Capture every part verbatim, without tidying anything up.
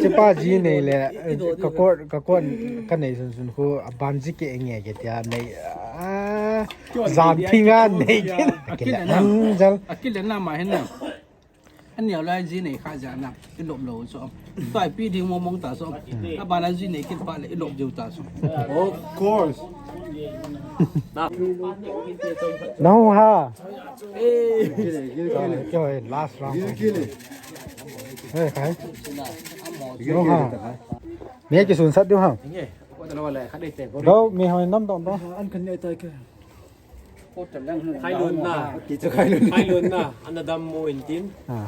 Chipa ji nei le, ka court, ka court ka nei sun sun khu, a ban ji ke nge ke tia nei, ah, zan thi nga nei ke. Akile na. Jal. Akile na ma hin na. Ani ala ji nei kha ja na. I lop lo so. Tua pi ding mo mong ta so. A ban a ji nei kit pa le i lop jiu ta so. Of course. Nau ha. Kyo, kyo, last round. Hey, kai. Nau ha. Mi kisun sat diu ha. Nge. Ko ta lo le kha de te ko. Do mi hoi nam dong dong. An kan nei tai ke. Khailun na. Khailun na. Ana dam mo intin. Ah.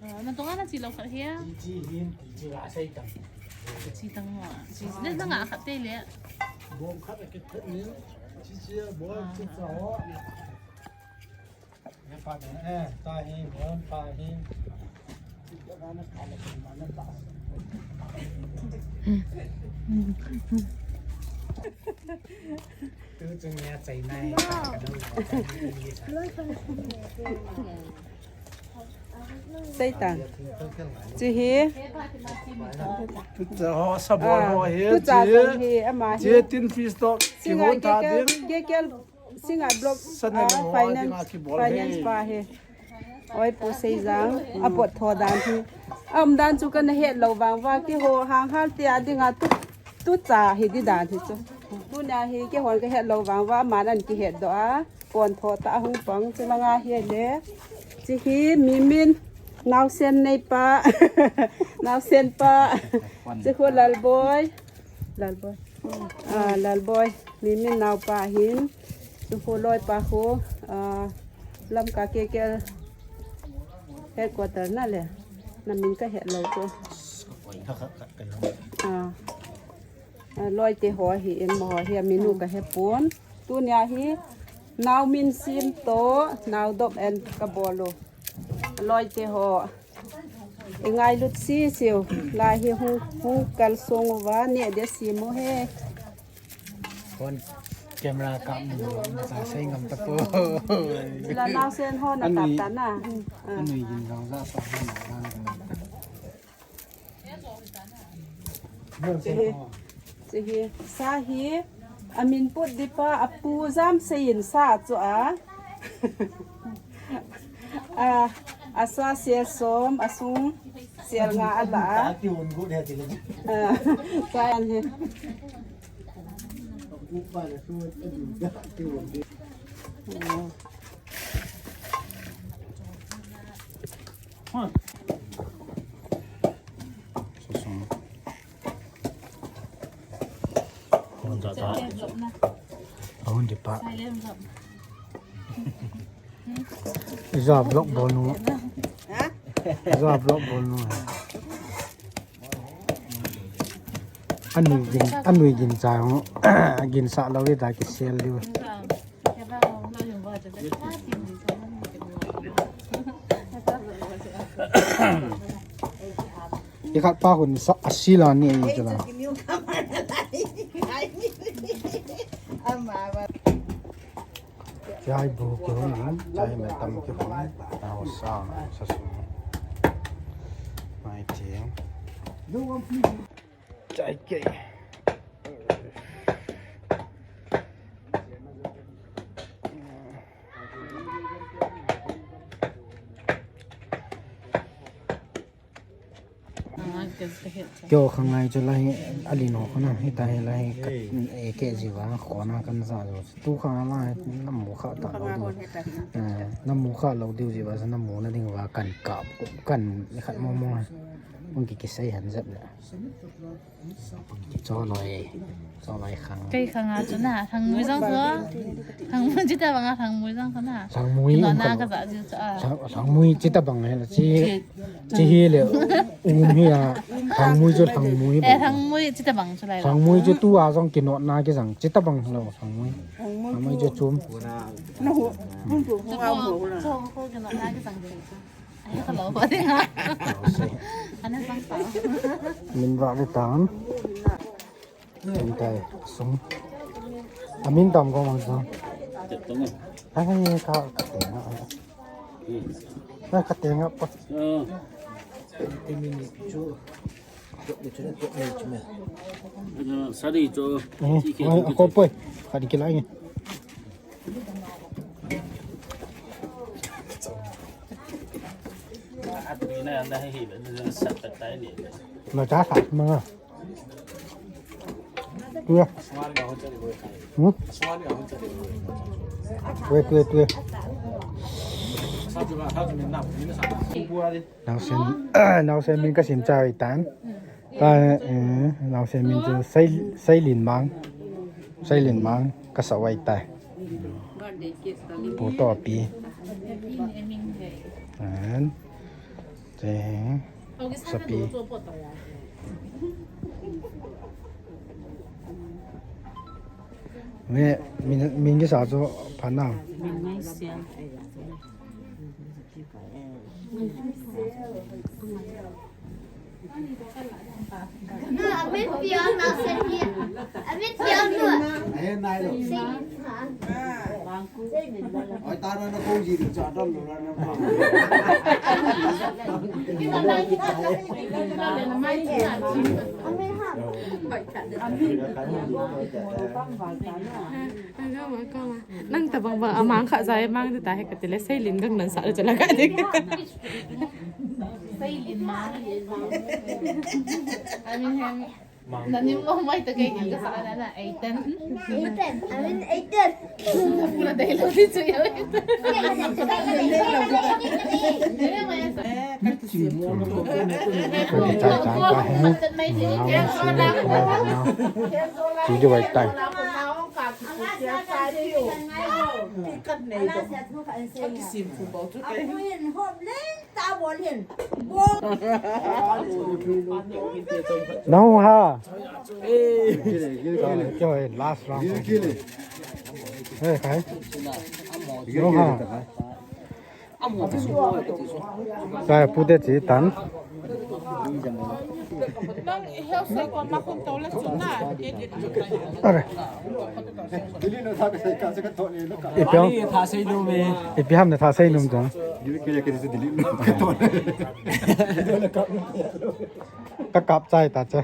Ah, na tonga na chi lo khat hia. Chi chi hin, chi chi la sei tang. Chi tang mo. Chi le na nga khat te le. Bom khat a kit khat ni. Chi chi a bol chi cha ho. Ne pa ne, eh, ta hi, bom pa hi. Tu chung ya chai nai. Sei tang. Chi hi. Tu cha ho sabon ho hi. Tu cha jong hi ama hi. Chi tin fish stock. Singa kihon ta kekel, ding. Kekel singa block. Sana ah, ho finance, dinga kibol finance hi. Pa hi. Oi pu sei jang. A pot tho dan hi. A um dan chu kana het lo vang va kiho hang hal ti a dinga tu, tu cha hi di dan hi chu. Tuna hi kihon ka het lo vang va man an kihet do a. Pon tho ta hung pang chu langa hi le. Chi hi mi min nausen nei pa. Nausen pa. Chi khu Lalboi. Lalboi. Ah, Lalboi. Mi min nau pa hin. Chi khu loi pa khu. Ah, Lamka kekel headquarter na le. Na min ka het lo chu. Ah. Ah, loi te ho hi in mo ho hi a min u ka he pon. Tunia hi nau min sim to, nau dop en ka bol u. Loi te ho. I ngailut si siu. Lai hi hung, hung kal sung uva, ne de sim u he. Phone camera ka mu, na sa sei ngam ta po. La nau sen ho na tap ta na. Anui, ah. Anui gin rau za pa na na. Chi hi, chi hi, sa hi, a min put di pa, a pu jam sei in sa chu a. A, a sa sel som, a sung sel nga a la a. Ta ki un gu de ti le. A, sa an hi. Ahun di pa. Ija vlog bol nu. Ija vlog bol nu. Anui gin, anui gin cha ho. Gin sa lo di ta kisel di. Ikhat pa hun sa asila ni ai jala. Chai bu ki hun, chai me tam ki hun. Tao sa, sa su. Mai ti. Chai ke. Kyo khangai chu lai alin ho khona hita hi lai ka e ke jiva khona kan ja jo tu kha lai namu kha ta lo diu. Eh, namu kha lo diu jiva sa namu na ding va kan ka kan khat mo mo. Hung kikisei hen jep le. Kicho loi. Cho loi khang. Kei khang a chu na, khang mui jong chu. Khang mui chu tabang a, khang mui jong chu na. Khang mui. Kinona ka ja jiu chu a. Khang, khang mui chu tabang he la chi. Chi hi le. Um hi a. Khang mui chu khang mui. Eh, khang mui chu tabang chu lai. Khang mui chu tu a jong kinona kijang. Chi tabang lo khang mui. Khang mui chu chum. Na hu. Mun pu hu a hu la. Chu ko kinona kijang. Ai, hello, pa ding ha. Ana sang ta. Min va ve tan. Min tai sung. A min tam ko mang sung. Ai, ka, ka te nga. Ai, ka te nga pa. Sari cho. Eh, ai, ko poi. Ka di kila ngi. Na cha sa ma. Tua. Hmm? Wait, wait, wait. Naosen, naosen min ka sim chai tan. Ta, eh, naosen min chu Sei, Seilin Mang. Seilin Mang ka sa wai tai. Pu to pi. And, eh, sa pi. Me, min, min kisa chu pha na. Nang tabang bang amang kha jai mang ditahe kati le, Seilin gang nan sa le chala kati. Seilin mang. Amin hem. Nanim mo mai ta kai ka sa na na eitan. Eitan. Amin eitan. Pura dai lo di chu yo. Kati chai chai pa he. Nang si na ko na. Chi di wai tai. Nau ha. Cho last round. Hey, khai. Nau ha. Sai pute chi tan. Are. Ipi ham? Ipi ham na tha sei nom ta. Ka kap chai ta cha.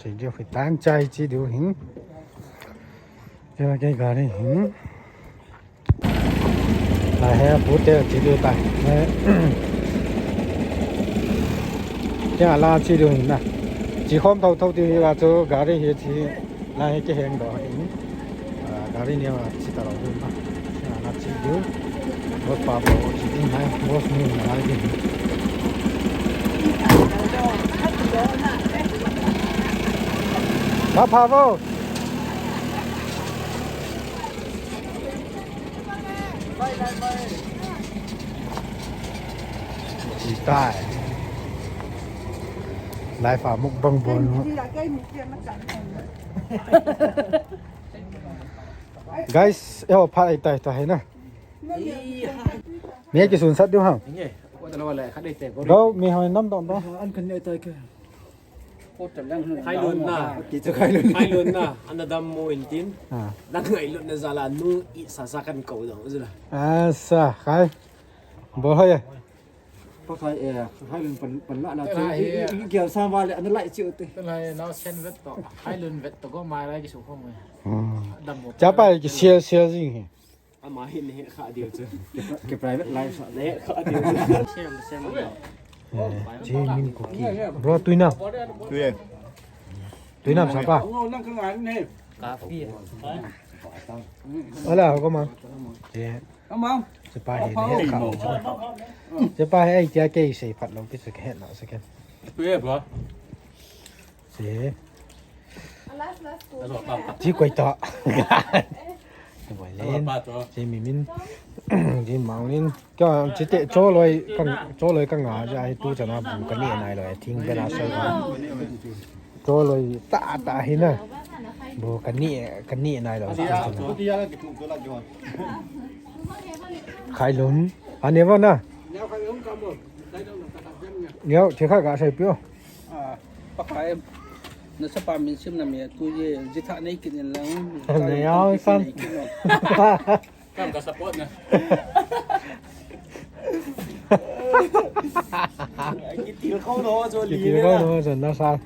Chi diu hi tan chai chi diu hin. Kei, kei gari hin. Lai he, pute chi diu ta. Kei ala chi diu hin na. Chi khom thou thou diu hi la chu gari hi chi. Lai he kei heng do hin. Ah, gari ni a chi ta lo diu na. Ala chi diu. Boss pa bo chi diu na. Boss ni na lai diu. Pa pa bo. Chi tai. Lai fa mukbang bon. Guys, yo pha ai tai tai na. Me kisun sat diu ham. Nge, ko ta lo le kha dei te ko. Go, mi hoi nam dong dong. An kan ne tai ke. Khailun na. Khailun na. Ana dammo intin. Ah. Nang ngailutna jal a nu i sa sa kan ko dong jula. Asa, khai. Bol hoi. Pa khai e, khailun pan, pan la na chu. I, i, i gel sa va le ana lai chiu te. Lai na sen vet to. Khailun vet to go mai lai kisu khom. Hmm. Dammo. Chapa ki sial sial jing hi. Ama hin nahet kha diu chu. Ki private life sa nahet kha diu chu. Sem, sem. Eh, chi min kuki. Bro, tui na. Tui e. Tui na sapa. Kapi. Hola, ho ko mang. Che. Ka mang. Che pa hi ne ka. Che pa hi ai tia ke sei phat lo ki se ke na se ke. Tu ye bro. Che. Chi koi ta. Che boi len. Che mi min. Che mang len. Kya chite choloi ka, choloi ka nga ja hi tu chana bu ka ni nai loi thing be na so. Choloi ta ta hi na. Bu ka ni, ka ni nai loi. Khai lum. Ane ba na. Yo, che kha ka sai pio. Ah, pa khai. Na sa pa min sim na me tu ye jitha nei kin lang. Nei au san. Kam ka support na. Kitil kho no jo li. Kitil kho no jo na sa.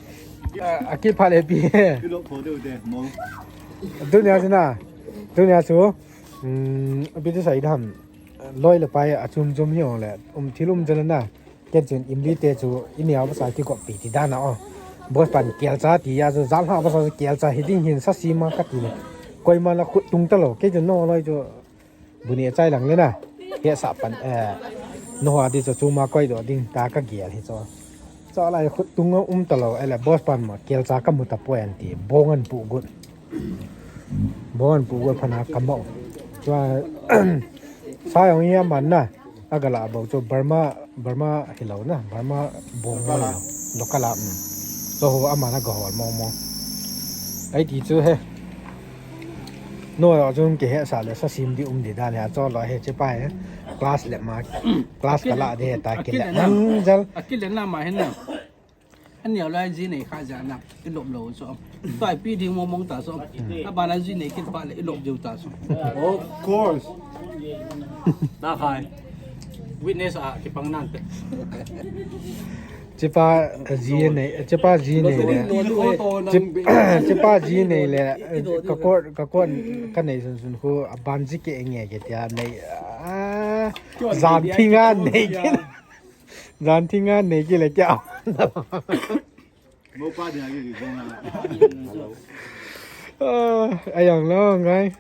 Aki pha le pi. Kilo kho de de mo. Dunia sina. Dunia su. Hmm, abi tu sai dam. Loi le pai a chum chum hi ong le. Um thil um jala na. Ken chun imli te chu i neo sa kikop pi ti dan a o. Boss pan kelcha ti a chu jal ha boss kelcha hi ding hin sa si ma ka ti ne. Koima la khut tung ta lo. Ken chun no loi chu bu ni chai lang le na. He sa pan eh no ha di chu chu ma koi do ding ta ka gel hi chu. Cha lai khut tung a um ta lo ele boss pan ma kelcha ka mu ta poi an ti. Bong an pu gut. Bong an pu gut phana ka mo. Chua sa yong ya man na. Agala bau chu Burma, Burma hi lo na, Burma bong lo. Local a, um. Cho ho ama na ga hol mo mo. Ai ti chu he. No yo jun ke he sa le sa sim di um di dan he cho lo he che pa he. Class le ma. Class ka la de he ta ki le. Akil le na. Ang jal. Akil le na ma he na. Ani lai ji nei kha ja na, i lop lo so. Toi pi ding mo mong ta so. Ta ba na ji nei kit ba le i lop diu ta so. Of course. Na khai. Witness a ki pang nan te. Chipa ji nei, chipa ji nei le. Chip-, chipa ji nei le. Ka court, ka court ka nei sun sun khu a ban ji ke nge ke tia nei. Ah, jan thinga nei ke. Jan thinga nei ki le kya? Mo pa dia ki ki kong na. Ah, ayang lo ngai.